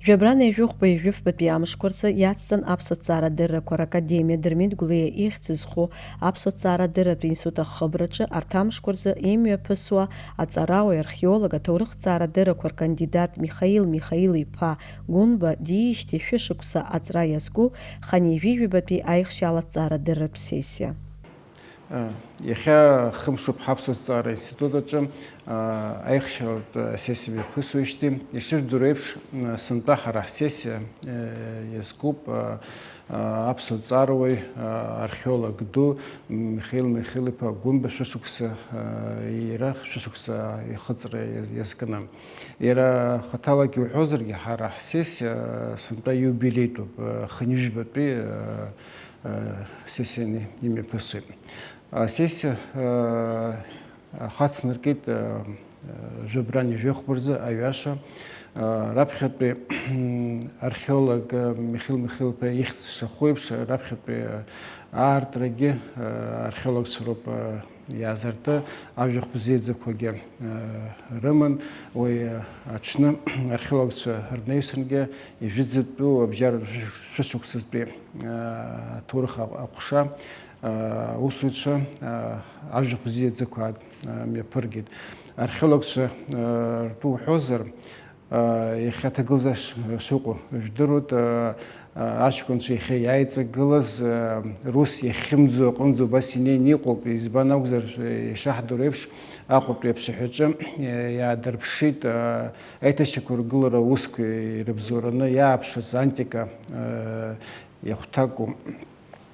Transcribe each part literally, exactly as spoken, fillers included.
Жәабран ҩажәихәба ҩажәифбатәи амшқәа рзы иацҵан аԥсуа ҭҵаарадыррақәа ракадемиа Дырмит Гәлиа ихьӡ зху аԥсуа ҭҵаарадырратә институт ахыбраҿы арҭ амшқәа рзы имҩаԥысуа аҵарауаҩ, археолог, аҭоурых ҭҵаарадыррақәа ркандидат Михаил Михаил-иԥа Гәынба диижьҭеи шәышықәса аҵра иазку хынҩажәи жәабатәи аихшьала ҭҵаарадырратә сессиа. Иахьа хымшуп ҳаԥсуа ҭҵаара институт аҿы аихшьалатә асессиа мҩаԥысуеижьҭеи. Ишыжәдыруа еиԥш, сынтәа ҳара ҳсессиа иазкуп аԥсуа ҭҵааруаҩ, археолог ду Михаил Михаил-иԥа Гәынба шәышықәса, иара шәышықәса ихыҵра иаз-, иазкны. Иара хаҭалагьы уҳәозаргьы, ҳара ҳсессиа сынтәа иубилеитәуп, хынҩажәи жәабатәи сессианы имҩаԥысуеит. Асессиа ахацнаркит жәабран ҩажәихәба рзы аҩаша. Раԥхьатәи археолог Михаил Михаил-иԥа ихьӡ шахәо еиԥш, раԥхьатәи аартрагьы археологцәа роуп иаазырты, ажәахә бзиаӡақәагьы рыман. Уи аҽны археологцәа рнаҩсангьы ижәытәӡатәу абжьаратә шәышықәсазтәи аҭоурых аҟ-, аҟәша аусзуҩцәа ажәахә бзиаӡақәа мҩаԥыргеит. Археологцәа ртәы уҳәозар, иахьа аҭагылазаашьа шыҟоу жәдыруеит. Аҷкәынцәа иахьа иааиҵагылаз, рус иахьхьымӡо аҟынӡа убас инеины иҟоуп. Избан акәзар, ишаҳдыруа еиԥш, Аҟәатәи аԥшаҳәаҿы иаадырԥшит аиҭашьақәыргылара аусқәа ирыбзоураны иааԥшыз антика иахәҭаку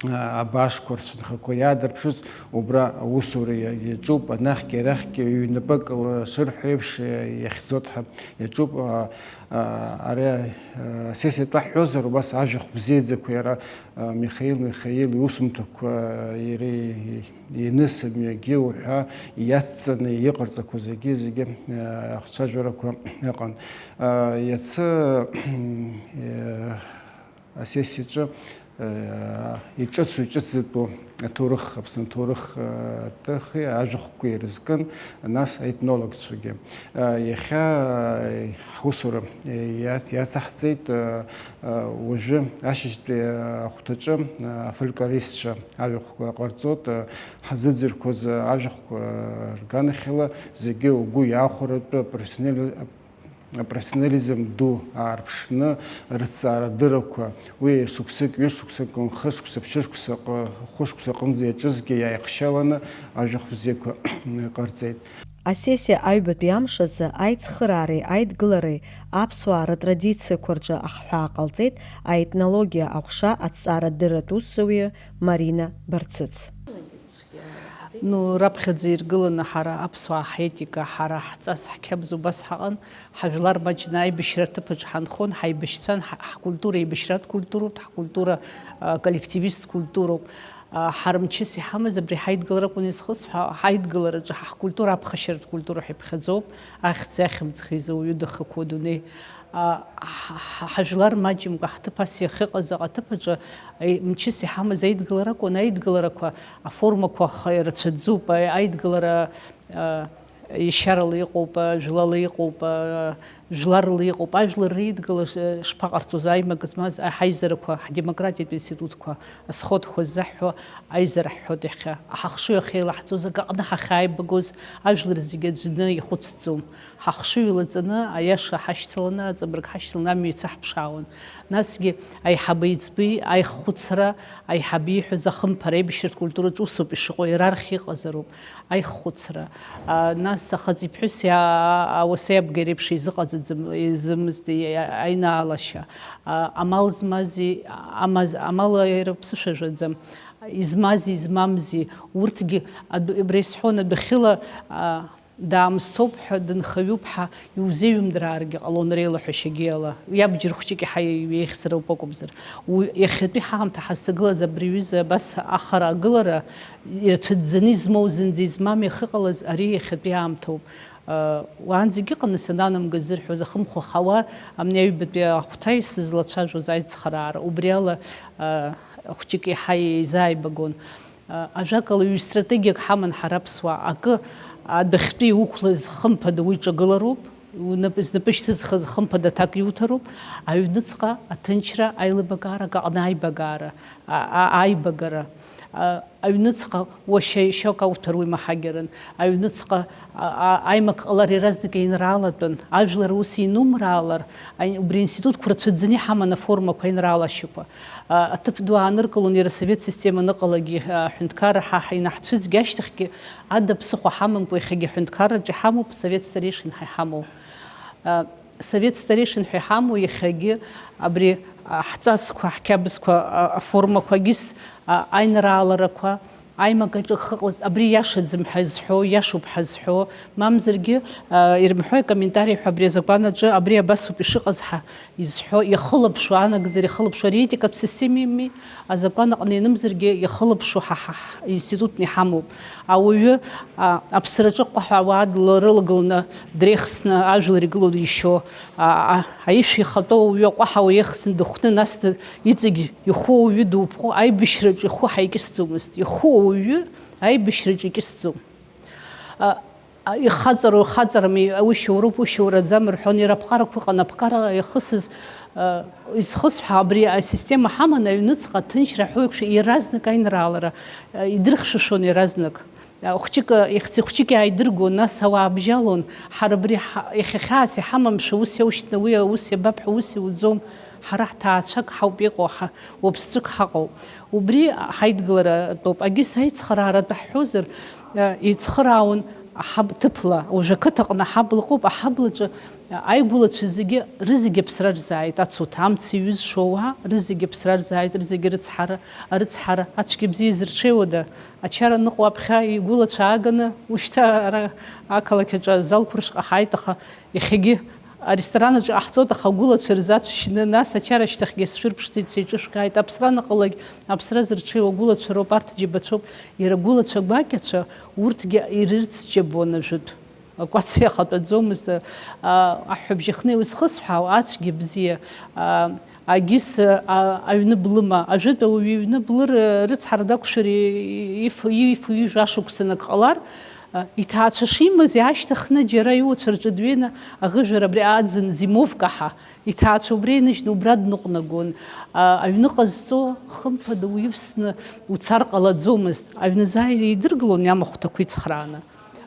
абаашқәа рцәынхақәа иаадырԥшыз убра аусура иа-, иаҿуп, анахьгьы арахьгьы ҩнапык ла-, шырҳәо еиԥш, иа-, иахьӡоит ҳәа иаҿуп. А, а, ари, а, асессиа атәы ҳҳәозар, убас ажәахә бзиаӡақәа иара, а, Михаил Михаил иусумҭақәа иара и-, ианысымҩагьы уҳәа иацҵаны иҟарҵақәо зегьы, зегьы, а, ахцәажәарақәа ыҟан. А, иацы, э, асессиаҿы, э, иҿыцу, иҿыцӡатәу аҭоурых, Аԥсны аҭоурых, э, аҭыхи ажәахәқәеи ирызкын, нас аетнологцәагьы. Э, иахьа, э, ҳусура, э, иа-, иацаҳҵеит, э, э, уажәы ашьыжьтәи ахәҭаҿы, э, афольклористцәа ажәахәқәа ҟарҵоит, э, ҳзыӡырҩқәаз ажәахәқәа рганахьала зегьы угәы иаахәаратәы апрофессионали-, апрофессионализм ду аарԥшны рыҭҵаарадыррақәа, уи шықәсык, ҩышықәсык, хышықәса, ԥшьышықәса, ҟ-, хәышықәса аҟынӡа иаҿызгьы иааихшьаланы ажәахә бзиақәа ҟарҵеит. Асессиа аҩбатәи амш азы аицхыраареи аидгылареи аԥсуаа рытрадициақәа рҿы ахҳәаа ҟалҵеит аетнологиа аҟәша аҭҵаарадырратә усзуҩы Марина Барцыц. Ну, раԥхьаӡа иргыланы ҳара аԥсуаа ҳетика, ҳара ҳҵас, ҳқьабз убас ҳаҟан, ҳажәлар маҷны аибашьра аҭыԥаҿ ҳанхон, ҳаибашьцәан, ҳа-, ҳкультура еибашьратә культуроуп, ҳкультура, а, коллективисттә культуроуп. А, ҳара мчыс иҳамаз абри ҳаидгылара акәын изхысҳәаау, ҳаидгылараҿы ҳа ҳкультура аԥхашьаратә культура ҳәа иԥхьаӡоуп, ахьӡи ахьымӡӷи изы уаҩы дахыку адунеи. А, ҳ-, ҳ-, ҳажәлар маҷымкәа ҳҭыԥ ас иахьыҟаз аҟаҭыԥ аҿы, аи-, мчыс иҳамаз аидгылара акәын, аидгыларақәа, аформақәа х-, рацәаӡоуп, аи-, аидгылара, а, ешьарала иҟоуп, а, жәлала иҟоуп, а, жәларла иҟоуп, ажәлар реидгыла ш-, шԥаҟарҵоз, аимак змаз, а, ҳаизарақәа, ҳдемократиатә институтқәа, асходқәа ззаҳҳәо аизара ҳҳәоит иахьа. Ҳахшыҩ ахьеилаҳҵоз, акы аҟны ҳахьааибагоз, ажәлар зегьы аӡәны ихәыцӡом. Ҳахшыҩ лаҵаны, аиаша ҳашьҭаланы, аҵабырг ҳашьҭаланы амҩа ицаҳԥшаауан. Насгьы аиҳабы иӡбеи, аиххәыцра, аиҳабы ииҳәаз ахымԥара, аибашьратә культураҿ усоуп ишыҟоу, иара архь иҟазароуп аиххәыцра. А, нас ахаҵеи ԥҳәыси, а, а, ауасеи абгеи реиԥш изыҟаҵаӡам, изымызт, и-, а-, аинаалашьа. А, амал змази, амаз-, амал иара ԥсышәа жәаӡам. Измази, измамзи, урҭгьы адә-, абра исҳәон, адәахьыла, а, даамысҭоуп ҳәа, дынхаҩуп ҳәа иузеиҩымдрааргьы ҟалон реилаҳәашьагьы иала. Иабџьар хәҷык иаҳа иеихсыроуп акәымзар. Уи иахьатәи ҳаамҭа ҳазҭагылаз абри аҩыза абас ахара агылара ирацәаӡӡаны измоу, зынӡа измам иахьыҟалаз ари иахьатәи аамҭоуп. Уаанӡагьы ыҟан, сананамгаз зырҳәоз, ахымхәа хауа, амни аҩбатәи ахәҭа исызлацәажәоз аицхыраара. Убри ала, хәҷык иаҳа еизааигәагон. Ажәакала, ҩ-стратегиак ҳаман ҳара аԥсуаа. Акы адәахьтәи иуқәлаз хымԥада уи ҿагылароуп, Унап, знапы шьҭызхыз хымԥада аҭак иуҭароуп, аҩныҵҟа аҭынчра, аилибакаара, акаҟны аибагара, а, а, аибагара, а, аҩныҵҟа уашьа ишьоук ауҭар уи маҳагьарын, аҩныҵҟа, а, а, аимак ҟалар иаразнак еинраалатәын, ажәлар ус инумраалар, ани-, убри аинститутқәа рцәыӡны иҳаман аформақәа аинраалашьақәа. А, аҭыԥ ду ааныркылон иара асовет система аныҟалагьы, а, аҳәынҭқарра ҳа, ҳа инаҳцәыӡгьы ашьҭахьгьы ада ԥсыхәа ҳамамкәа иахьагьы аҳәынҭқарраҿы иҳамоуп, асовет старейшин ҳа иҳамоу. А, Совет старейшин ҳәа иҳамоу иахьагьы абри, а, ҳҵасқәа, ҳқьабзқәа, а, аформақәагьыс, а, аинрааларақәа, аимакаҿы ахьыҟаз, абри иашаӡам ҳәа изҳәо, иашоуп ҳәа зҳәо, мамзаргьы, а, ирымҳәои акомментари ҳәа абри азакәан аҿы абри абасоуп ишыҟаз ҳәа изҳәо, иахылаԥшуа, анагӡара иахылаԥшуа, ари аетикатә системами, азакәан аҟны ианымзаргьы иахылаԥшуа ҳа, ҳа, ҳ-, институтны иҳамоуп. Ауаҩы, а, аԥсраҿы ҟаҳәа ауаа дларылагыланы дреихсны ажәлар игылоу дишьо, а, а, аишәа ихатәоу ауаҩы аҟәаҳауа иеихсны дыхәны, нас д-, иҵегь ихәы ауаҩы дупҟо, аибашьраҿы ихәы ҳаикьысӡомызт. Ихәы ауаҩы аибашьраҿы икьысӡом. А, а, ихаҵару, ихаҵарами, уи шьоуроуп, уи шьоураӡам рҳәон, иара аԥҟарақәа ыҟан, аԥҟара иахысыз, а, изхысҳәа, абри асистема ҳаман, аҩныҵҟа аҭынчра ҳәа уеиқәшәа, иаразнак аинраалара, а, идырхьшәашәон иаразнак. Хәҷык, ихьӡи-хәҷык иааидыргон, нас ауаа бжьалон. Ҳара абри ҳа-, иахьа хьаас иҳамамшәа, ус иаушьҭны, уи ус иабап ҳәа, ус иуӡом. Ҳара ҳҭаацәак ҳауп иҟоу, ҳа-, уаԥсҵәык ҳаҟоуп. Убри ҳаидгылара атәоуп. Егьыс аицхырааратәы ҳҳәозар, еицхыраауан аҳаб-, ҭыԥла, уажә ақыҭаҟны аҳабла ыҟоуп, аҳаблаҿы Аигәылацәа зегьы, рызегьы аԥсра рзааит, ацуҭ амца иҩызшо ауаа, рызегьы аԥсра рзааит, рызегьы рыцҳара, арыцҳара, ацәгьа бзиа зырҽеиуада? Ачара ныҟәо аԥхьа игәылацәа ааганы, ушьҭа ара ақалақь аҿы азалқәа рышҟа ҳааит, аха иахьагьы аресторан аҿы ҟаҳҵоит, аха агәылацәа рзацәшьны, нас ачара ашьҭахьгьы сшәырԥшӡеит, сеиҿышәкааит. Аԥсра аныҟалалак, аԥсра зырҽеиуа агәылацәа роуп, арҭ џьабацәоуп. Иара агәылацәа гәакьацәа, урҭгьы ирырцџьабон ажәытә. Акәац иахатәаӡомызт, а, аҳәҳәабжь ахнеиуа зхысҳәаау ацәгьа бзиа, а, агьыс, а, аҩны блыма, ажәытә ауаҩы иҩны блыр, а, рыцҳара дақәшәар и-, иф-, иф-, ижә ашықәсан ак ҟалар, а, иҭаацәа шимаз иаашьҭыхны џьара иуацәа рҿы дҩеины аӷыжәара абри аӡын зимовка ҳа, иҭаацәа убра иныжьны убра дныҟәнагон. А, аҩны ҟазҵо хымԥада уивсны уцар ҟалаӡомызт. Аҩны заа идыргылон иамахәҭақәа ицхрааны.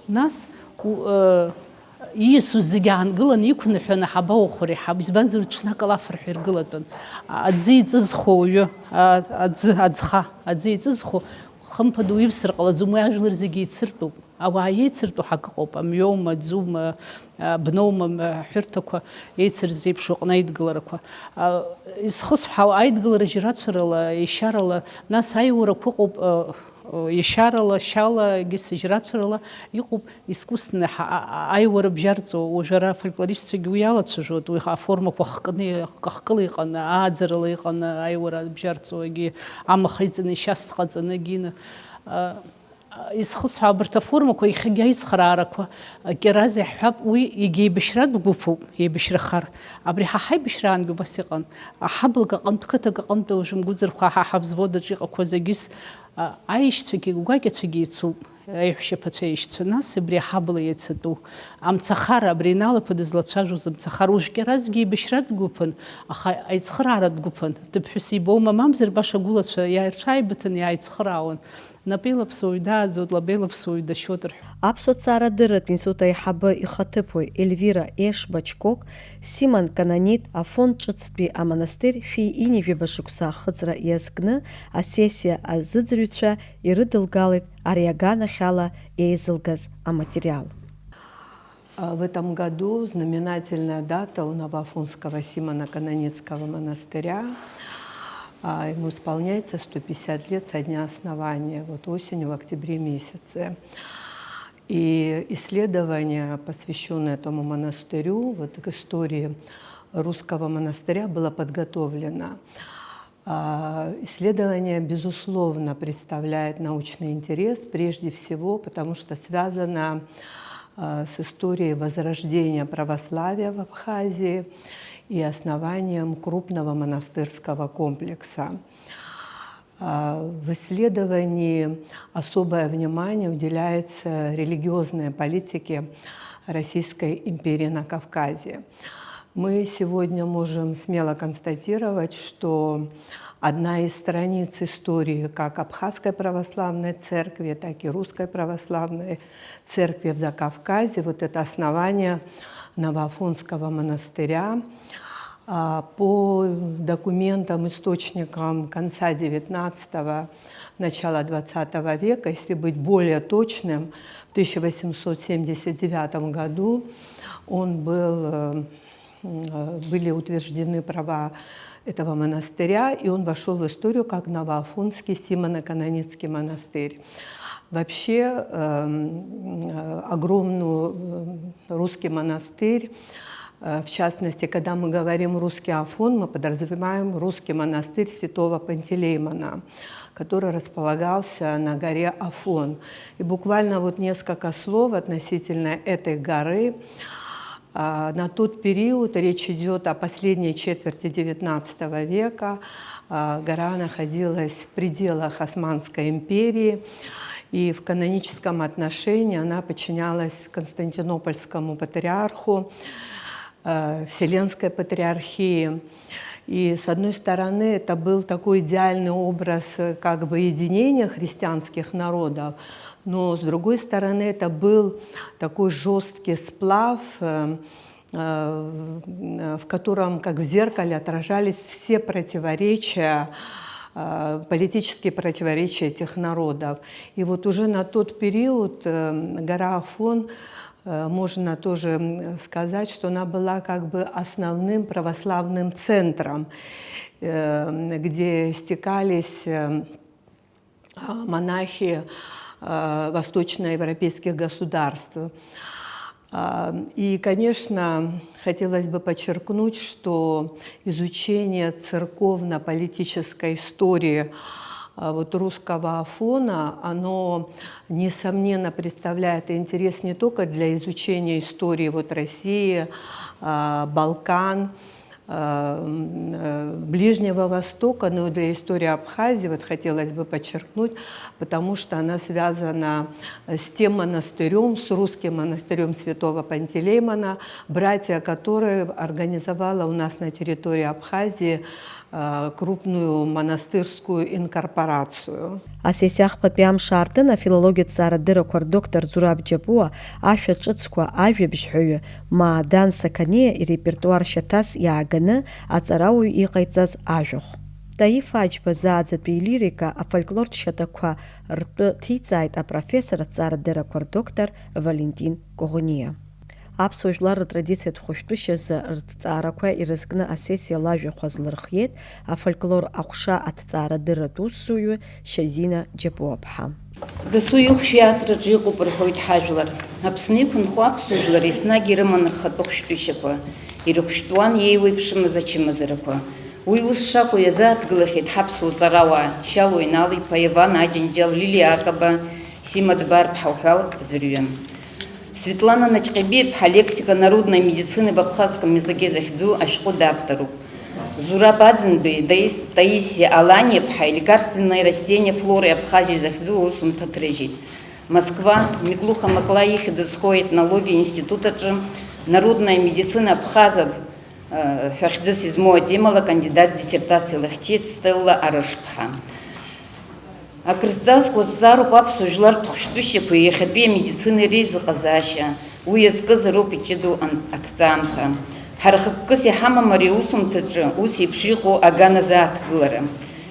Нас, у-, э, ииасыз зегьы аангыланы иқәныҳәаны ҳабаухәари ҳаб, избанзар, ҽнак алаф рҳәа иргылатәын. Аӡы иҵызхуа уаҩы, а-, аӡы, аӡха, аӡы иҵызхуа, хымԥада уивсыр ҟалаӡом, уи ажәлар зегьы еицыртәуп. Ауаа еицыртәу ҳак ыҟоуп, амҩоума, аӡума, а, бноума, а, аҳәырҭақәа еицырзеиԥшу аҟны аидгыларақәа. А, изхысҳәаау аидгылара жьрацәарала, ешьарала, нас аиурақәа ыҟоуп, а, Иашьарала, шьала, егьыс жьрацәарала иҟоуп искусственный ҳа-, а-, а-, аиуара бжьарҵо, уажәы ара афольклористцәагьы уи иалацәажәоит, уи аформақәа хкны, кахкыла иҟаны, ааӡарала иҟаны аиуара бжьарҵо, егьи амаха иҵаны, ишьаст ҟаҵаны, егьины, а, а, изхысҳәаа абарҭ аформақәа, иахьагьы аицхыраарақәа, а, Кьараз иаҳҳәап, уи егьа еибашьратә гәыԥуп, еибашьрахар. Абри ҳа ҳаибашьраангьы убас иҟан. Аҳаблак аҟынтә, қыҭак аҟынтә, уажәы мгәыӡырхәа ҳа ҳавзвод аҿы иҟақәаз егьыс А, аишьцәагьы гәакьацәагьы еицуп, аиҳәшьаԥацәа аишьцәа, нас абри аҳабла иацатәу амцахара, абри аналаԥа дызлацәажәоз амцахара, уажә Кьаразгьы еибашьратә гәыԥын, аха аицхырааратә гәыԥын, дыԥҳәыс ибоума, мамзар баша агәылацәа иааирҽааибыҭаны иааицхыраауан, напеилаԥсоуаҩ дааӡоит, лабеилаԥсоуаҩ дашьоит рҳәоит. Аԥсуа ҭҵаарадырратә институт аиҳабы ихаҭыԥуаҩ Ельвира Ешба Чкок, Симон Канонит Афон ҿыцтәи амонастырь шәи ҩынҩажәаба шықәса ахыҵра иазкны асессиа азыӡырҩцәа ирыдылгалеит ари аганахьала еизылгаз аматериал. А, в этом году знаменательная дата у Новоафонского Симона Канонитского монастыря. А, ему исполняется сто пятьдесят лет со дня основания, вот осенью, в октябре месяце. И исследование, посвящённое этому монастырю, вот к истории русского монастыря, было подготовлено. А, исследование, безусловно, представляет научный интерес, прежде всего, потому что связано, а, с историей возрождения православия в Абхазии и основанием крупного монастырского комплекса. А, В исследовании особое внимание уделяется религиозной политике Российской империи на Кавказе. Мы сегодня можем смело констатировать, что одна из страниц истории как Абхазской православной церкви, так и Русской православной церкви в Закавказье, вот это основание Новоафонского монастыря. А, По документам, источникам конца девятнадцатого, начала двадцатого века, если быть более точным, в тысяча восемьсот семьдесят девятом году он был, э, м, э, были утверждены права этого монастыря, и он вошёл в историю как Новоафонский симонокананицкий монастырь. Вообще, эм, э, огромную, э, русский монастырь, э, в частности, когда мы говорим русский Афон, мы подразумеваем русский монастырь святого Пантелеймона, который располагался на горе Афон. И буквально вот несколько слов относительно этой горы. А, На тот период, речь идёт о последней четверти девятнадцатого века, а, гора находилась в пределах Османской империи, и в каноническом отношении она подчинялась Константинопольскому патриарху, э, Вселенской патриархии. И, с одной стороны, это был такой идеальный образ, э, как бы единения христианских народов, но, с другой стороны, это был такой жёсткий сплав, э, э, в, в котором, как в зеркале, отражались все противоречия, э, политические противоречия этих народов. И вот уже на тот период, э, гора Афон, э, можно тоже, м, сказать, что она была как бы основным православным центром, э, где стекались, э, а, монахи, а, восточноевропейских государств. А, И, конечно, хотелось бы подчеркнуть, что изучение церковно-политической истории, а, вот русского Афона, оно, несомненно, представляет интерес не только для изучения истории вот России, а, Балкан, э, м, э, Ближнего Востока, но и для истории Абхазии, вот хотелось бы подчеркнуть, потому что она связана с тем монастырём, с русским монастырём святого Пантелеймона, братия которой организовала у нас на территории Абхазии, э, крупную монастырскую инкорпорацию. Асессиа ахԥатәи амш аартын афилологиатә ҭҵаарадыррақәа рдоктор Зураб Џьапуа ашәа ҿыцқәа, ажәабжьҳәаҩы Маадан Сақаниа ирепертуар шьаҭас иааганы аҵарауаҩ иҟаиҵаз ажәахә. Таиф Аџьба зааӡатәи илирика афольклортә шьаҭақәа ртәы ҭиҵааит апрофессор аҭҵаарадыррақәа рдоктор Валентин Коӷониа. Аԥсуа жәлар ртрадициатә хәышәтәышьазы рҭҵаарақәа ирызкны асессиа лажәахә азлырхиеит афольклор аҟәша аҭҵаарадырратә усзуҩы Шьазина Џьапуаԥҳа. Дасу ихәшә иааҵраҿы иҟоуп рҳәоит ҳажәлар. Аԥсны иқәынхо аԥсуа жәлар еснагь ирыман рхатәы хәшәтәышьақәа, ирыхәшәтәуан иеиуеиԥшымыз ачымазарақәа. Уи ус шакәу иазааҭгылахьеит ҳаԥсуа ҵарауаа Шьалуа Инал-иԥа, Иван Аџьынџьал, Лилиа Акаба, Сима Дбарԥҳа уҳәа аӡәырҩы. Светлана Наҷҟьабиаԥҳа лексика народной медицины в абхазском языке захьӡу ашәҟәы давторуп. Зураб Аӡынбеи Таис-, Таисиа Аланиаԥҳаи лекарственные растения флоры Абхазии захьӡу аусумҭа ҭрыжьит. Москва, Миклуха Маклаи ихьӡ зхоу аетнологиа институт аҿы народная медицина абхазов, э, ҳәа хьӡыс измоу атемала кандидат диссертациала хьчеит Стелла Арышԥҳа. Акрызҵазкуа зҵаароуп аԥсуа жәлартә хәшәтәышьақәеи иахьатәи амедицинеи реизыҟазаашьа, уи иазкызароуп иҷыдоу ан-, аҭҵаамҭа. Ҳара хықәкыс иҳамам ари аусумҭаҿы ус еиԥш иҟоу аганазы ааҭгылара.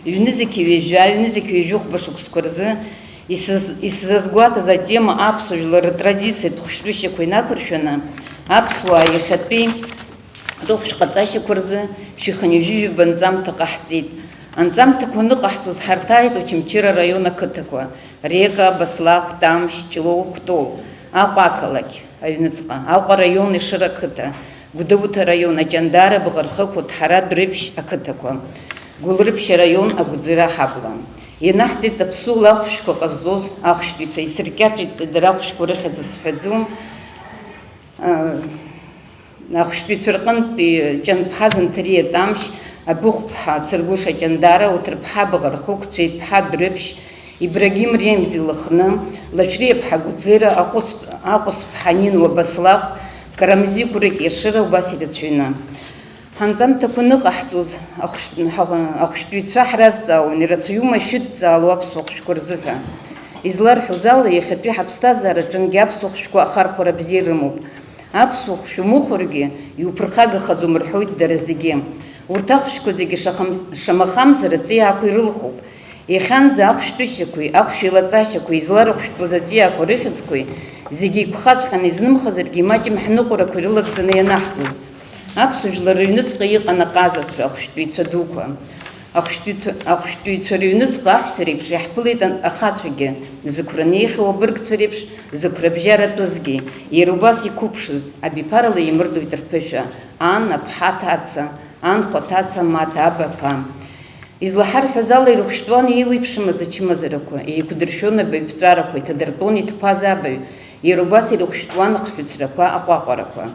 Ҩнызқьи ҩажәа, ҩнызқьи ҩажәихәба шықәсқәа рзы исыз-, исзазгәаҭаз атема аԥсуа жәлар ртрадициатә хәшәтәышьақәа инақәыршәаны, аԥсуаа иахьатәи рыхәшә ҟаҵашьақәа рзы шәихынҩажәижәаба анҵамҭа ҟаҳҵеит. Анҵамҭақәа аныҟаҳҵоз ҳарҭааит Очамчыра араион ақыҭақәа, Река, Баслахә, Тамшь, Ҷлоу, Кәтол, Аҟәа ақалақь, аҩныҵҟа, Аҟәа араион Ешыра ақыҭа, Гәдоуҭа араион Аҷандара, Бӷархықә, Ҭҳара, Дәрыԥшь ақыҭақәа, Гәылрыԥшь араион Агәӡыра аҳабла. Ианаҳҵеит аԥсуала ахәшәқәа ҟазҵоз ахәшәтәыҩцәа, исыркьаҿит дара ахәшәқәа рыхьӡ зҳәаӡом. Ахәшәтәыҩцәа рҟынтәи Ҷанԥҳа Занҭариа Тамшь, Абыхәԥҳа Цыргәыш Аҷандара, Уҭырԥҳа Баӷырхықә, Цәеитәԥҳа Дәрыԥшь, Ибрагим Ремзи Лыхны, Лашәриаԥҳа Гәыӡыра, Аҟәыс-, Аҟәысԥҳа Нин Уабаслах, Карамзи Кәрык Ешыра, убас ирацәаҩны. Ҳанҵамҭақәа аныҟаҳҵоз, ахәшә-, ҳа-, ахәшәтәыҩцәа ҳразҵаауан, ирацәаҩума шәыдҵаало аԥсуа хәшәқәа рзыҳәа. Изларҳәоз ала, иахьатәи ҳаԥсҭазаара аҿынгьы аԥсуа хәшәқәа ахархәара бзиа рымоуп. Аԥсуа хәшә умыхәаргьы, иуԥырхагахаӡом рҳәоит дара зегьы. Урҭ ахәшәқәа зегьы шахамз-, шамахамзар аҵиаақәа ирылхуп. Иахьанӡа ахәшәтәышьақәеи ахәшә еилаҵашьақәеи изларыхәшәтәуаз аҵиаақәа рыхьӡқәеи зегьы еиқәхаҵәҟьаны излымхазаргьы имаҷым ҳныҟәарақәа ирылагӡаны ианаҳҵаз. Аԥсуа жәлар рыҩныҵҟа иҟан аҟазацәа, ахәшәтәыҩцәа дуқәа. Ахәшәтәыҩцәа, ахәшәтәыҩцәа рыҩныҵҟа аҳәса реиԥш иаҳԥылеит ахацәагьы, зықәра неихьоу абыргцәа реиԥш зықәрабжьара атәызгьы, иара убас иқәыԥшыз, абиԥарала еимырдоит рԥышәа, ан, аԥҳа, аҭаца, анхәа, аҭаца, амаҭа, абаԥа. Излаҳарҳәаз ала, ирыхәшәтәуан еиуеиԥшымыз ачымазарақәа, еиқәдыршәон абаҩԥҵәарақәа, иҭадыртәон иҭԥаз абаҩ, иара убас ирыхәшәтәуан ахҳәыцрақәа, аҟәаҟәарақәа.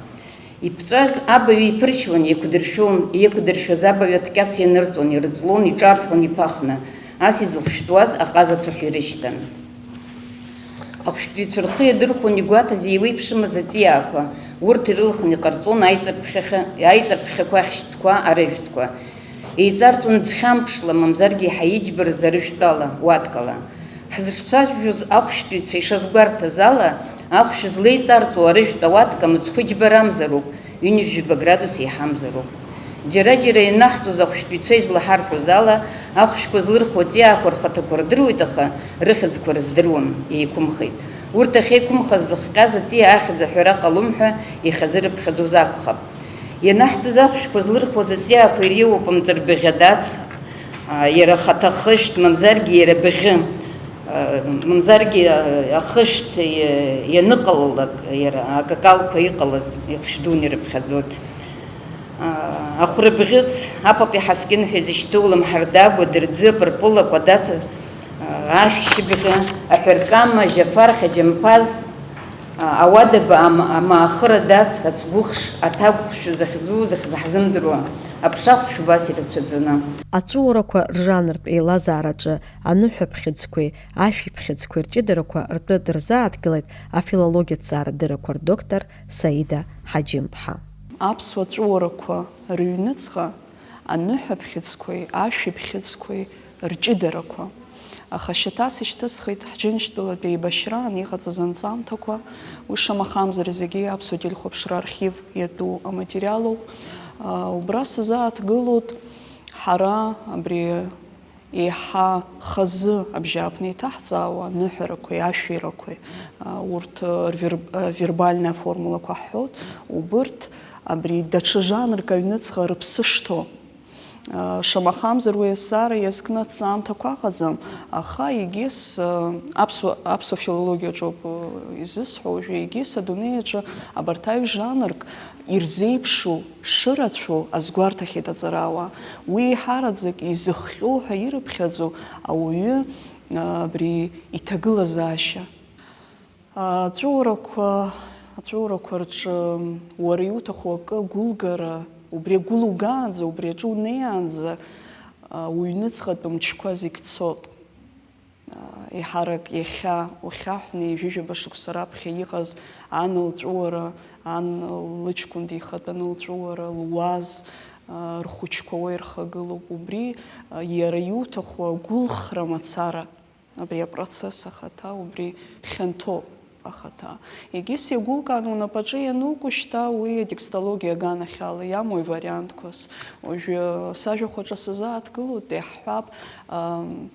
Иԥҵәаз абаҩ иԥыршьуан, еиқәдыршәон, еиқәдыршәаз абаҩ аҭкьац ианырҵон, ирыҵлон, иҿарҳәон иԥахны, ас изыхәшәтәуаз аҟазацәа ҳәа ирышьҭан. Ахәшәтәыҩцәа рхы иадырхәон игәаҭаз еиуеиԥшымыз аҵиаақәа, урҭ ирылхны иҟарҵон аиҵарԥхьахьа-, аиҵарԥхьақәа ахьшьтәқәа, арыжәтәқәа. Еиҵарҵон ӡхьамԥшла, мамзаргьы еиҳа иџьбараз арыжәтәала, уаткала. Ҳзыҿцәажәоз ахәшәтәыҩцәа ишазгәарҭаз ала, ахәшә злеиҵарҵо арыжәтә ауатка мыцхәы џьбарамзароуп, ҩынҩажәаба градус еиҳамзароуп. Џьара-џьара ианаҳҵоз ахәшәтәыҩцәа излаҳарҳәоз ала, ахәшәқәа злырхуа аҵиаақәа рхаҭақәа рдыруеит, аха рыхьӡқәа рыздыруам, еиқәымхеит. Урҭ ахьеиқәымхаз зыхҟьаз аҵиаа ахьӡ аҳәара ҟалом ҳәа ихазырыԥхьаӡоз акәхап. Ианаҳҵаз ахәшәқәа злырхуаз аҵиаақәа иреиуоуп амҵарбыӷь адац, а, иара ахаҭа ахышәҭ, мамзаргьы иара абыӷьы, а, мамзаргьы, а, ахышәҭ, иа-, ианыҟалалак, иара акакалқәа иҟалаз ихәшә дуны ирыԥхьаӡоит. А, ахәрабӷьыц, апап иҳаскьын ҳәа изышьҭоу лымҳардагәа, дырӡы, апырпыл, акәадас, а, ашәшьыбӷьы, аҳәыркама, жьафархь, аџьамԥаз, а, ауадаба, ам-, амаахыр адац, ацгәыхш, аҭагәхшә захьӡу, захьзаҳзымдыруа аԥша хәшә убас ирацәаӡаны. Аҵәыуарақәа ржанртә еилазаараҿы аныҳәаԥхьыӡқәеи ашәиԥхьыӡқәеи рҷыдарақәа ртәы дырзааҭгылеит афилологиатә ҭҵаарадыррақәа рдоктор Саида Ҳаџьымԥҳа. Аԥсуа ҵәыуарақәа рыҩныҵҟа аныҳәаԥхьыӡқәеи ашәиԥхьыӡқәеи рҷыдарақәа. Аха шьаҭас ишьҭысхит ҳџьынџьтәылатә еибашьраан иҟаҵаз анҵамҭақәа, уи шамахамзар зегьы аԥсуа телехәаԥшра архив иатәу аматериалуп. Убра сзааҭгылоит ҳара абри еиҳа хазы абжьааԥны иҭаҳҵаауа аныҳәарақәеи ашәирақәеи, урҭ рвер-, вербальная формулақәа ҳҳәоит, убырҭ абри даҽа жанрк аҩныҵҟа рыԥсы шҭоу. Шамахамзар, уи азҵаара иазкны аҭҵаамҭақәа ыҟаӡам, аха егьыс, аԥсуа, аԥсуа филологиаҿоуп изысҳәо уажәы, егьыс адунеи аҿы абарҭ аҩ жанрк ирзеиԥшу шырацәоу азгәарҭахьеит аҵарауаа. Уи еиҳараӡак изыхҟьоу ҳәа ирыԥхьаӡо ауаҩы, абри иҭагылазаашьа. Аҵәыуарақәа, аҵәыуарақәа рҿы уара иуҭаху акы агәылгара, убри агәылугаанӡа, убри аҿы унеиаанӡа, уҩныҵҟатәи мчқәа зегь цот. Еиҳарак иахьа ухьаҳәны ҩажәижәаба шықәса раԥхьа иҟаз ан лҵәыуара, ан лыҷкәын дихатәаны лҵәыуара, луаз, рхәыҷқәа уа ирхагылоуп. Убри иара иуҭаху агәылхра мацара. Абри апроцесс ахаҭа, убри хьанҭоуп ахаҭа. Егьыс иагәылкааны унапаҿы иануку шьҭа уи атекстологиа аганахьала иамоу ивариантқәас. Уажәы сажәахәаҿы сазааҭгылоит, иаҳҳәап, ам,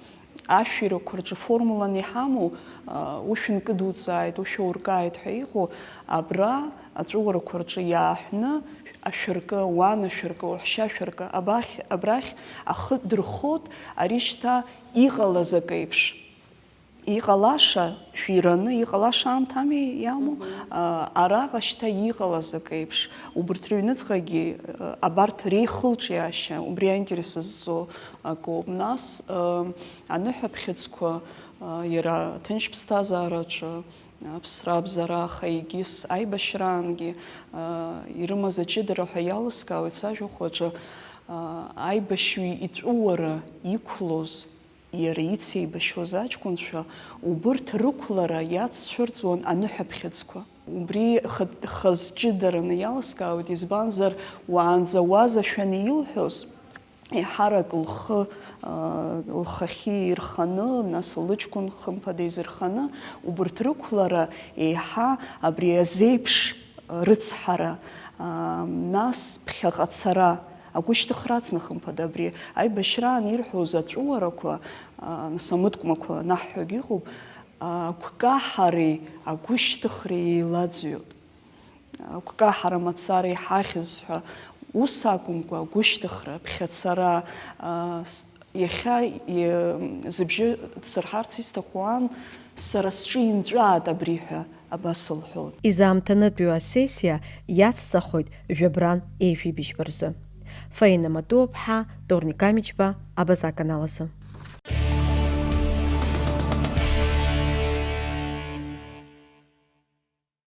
ашәирақәа рҿы формуланы иҳамоу, а, ушәынкыдуҵааит, ушәауркааит ҳәа иҟоу, абра аҵәыуарақәа рҿы иааҳәны, ашәыркы, уан ашәыркы, уаҳәшьа ашәыркы, абахь, абрахь ахы дырхот, ари шьҭа иҟалаз акы еиԥш. Иҟалаша шәираны, иҟалаша аамҭами иамоу, Мгм. а, араҟа шьҭа иҟалаз акы еиԥш, убырҭ рыҩныҵҟагьы, а, абарҭ реихылҿиаашьа, убри аинтерес зҵо акоуп. Нас, а, аныҳәаԥхьыӡқәа, а, иара аҭынч ԥсҭазаараҿы, аԥсра абзара, аха егьыс аибашьраангьы, а, ирымаз аҷыдара ҳәа иалыскаауеит сажәахәаҿы. Аибашьҩы иҵәыуара иқәлоз, иара ицеибашьуаз аҷкәынцәа, убырҭ рықәлара иаццәырҵуан аныҳәаԥхьыӡқәа. Убри хаз ҷыдараны иаласкаауеит, избанзар, уаанӡа уазашәаны илҳәоз, еиҳарак лхы, лхахьы ирханы, нас лыҷкәын хымԥада изырханы, убырҭ рықәлара еиҳа абри азеиԥш рыцҳара, нас ԥхьаҟа цара, агәышьҭыхра ацны хымԥада абри аибашьраан ирҳәоз аҵәыуарақәа, нас амыткәмақәа анаҳҳәогь ыҟоуп, агәкаҳареи агәышьҭыхреи еилаӡҩоит. Агәкаҳара мацара иҳахьыз ҳәа ус акәымкәа, агәышьҭыхра, аԥхьацара, иахьа зыбжьы дсырҳарц исҭаху аан, сара сҿы инҵәаат абри ҳәа абас лҳәоит. Изаамҭанытәиу асессиа иацҵахоит жәабран еижәибжьба рзы. Фаина Матуаԥҳа, Торник Амичба, Абаза аканал азы.